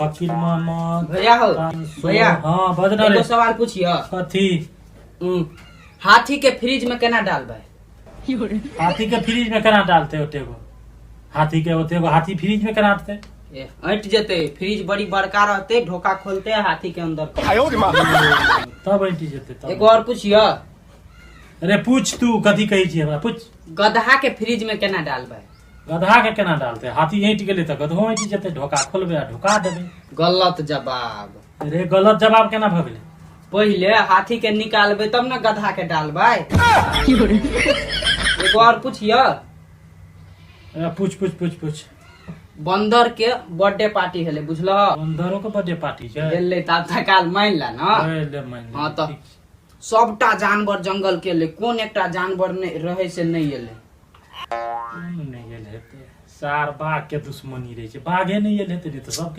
फकीर मोहम्मद। भैया हो। 500। भैया। हाँ, बजना एगो रे। सवाल पूछियो। कथी? हाथी के फ्रिज में केना डालबै? हाथी के फ्रिज में केना डालते? ओते गो हाथी के, ओते गो हाथी फ्रिज में केना डालते? ए, ऐंठ जेतै। फ्रिज बड़ी बड़का रहतै, ढोका खोलते, हाथी के अंदर। तब ऐंठी जेतै तब। एगो और पूछियो। अरे पूछ तू, कथी कहै छी हमरा, पूछ। गदहा के फ्रिज में केना डालबै? गदहा के केना डालते? हाथी ऐंठ गेलै तऽ गदहो ऐंठ जेतै। ढोका खोलबै आ ढुका देबै। गलत जवाब। अरे, गलत जवाब केना भऽ गेलै? पहिले हाथी के निकालबै, तब ने गदहा के डालबै। एगो और पूछियो। अरे, पूछ पूछ पूछ पूछ। बंदर के बर्थडे पार्टी हेले, बुझलह? बंदरो के बर्थडे पार्टी छै? भेलै। तब तकाल मान ला न। ले, मान ले। हाँ तऽ। ठीक छै। सबटा जानवर जंगल के एलै, कोन एकटा जानवर नहि रहै से नहि एलै? कोन नहि गेल हेतै? सार बाघ के दुश्मनी रहै छै, बाघे नहि गेल हेतै, नहि तऽ सबके।